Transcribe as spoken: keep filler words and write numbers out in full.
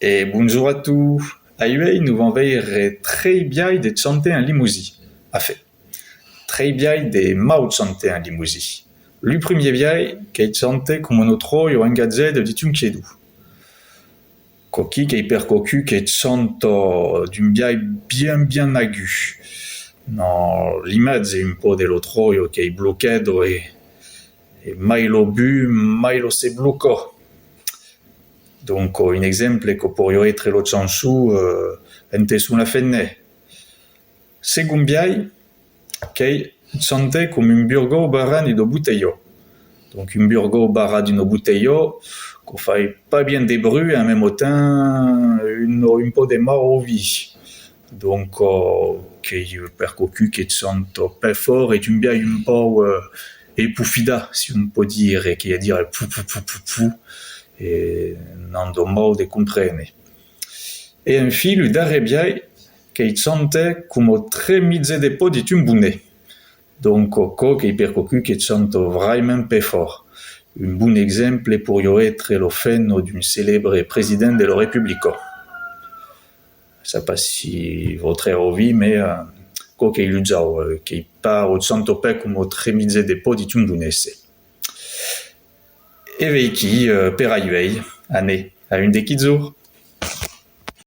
E bonjorn a tots! Auei nos vam veire tres biais de chantar en lemosin. Enfin, tres biais de mau chantar en lemosin. Lo primier biais qu'ei chantar coma una trolha engatjada dins un quedon. Quò-quí qu'ei per quauqu'un que chanta d'un biais bien bien agut. N'i a l'imatge un pauc de la trolha qu'ei blocada e, e mai la votz, mai la se bloca. Donc, un exemple que poiriá èstre la chançon, euh, Ente son las femnas. Segond biais, qu'ei chantar coma un burgau barrat dins una botelha. Donc, un burgau barrat dins una botelha, quò fai pas bien de bruch e en mème temps un, un pauc de mau auvir. Donc, euh, qu'ei per quauqu'un que chanta pas fòrt e d'un biais un pauc, euh, espofidat, si on pòt dire, qu'ei a dire pou, pou, pou, pou, pou, e n'an de mau de comprene. E enfin, lo darrier biais, qu'ei chantar coma tres miges de pan dins un bonet. Donc, quò-quí qu'ei per quauqu'un que chanta vraiments pas fòrt. Un bon exemple poiriá èstre la femna d'un celèbre president de la Republica. Sai pas si votz auvir, mas, euh, quò qu'ei lo jau, euh, qu'ei pas, o chanta pas coma tres miges de pan dins un bonet. E veiquí, euh, per auei, anem, a un de quilhs jorns.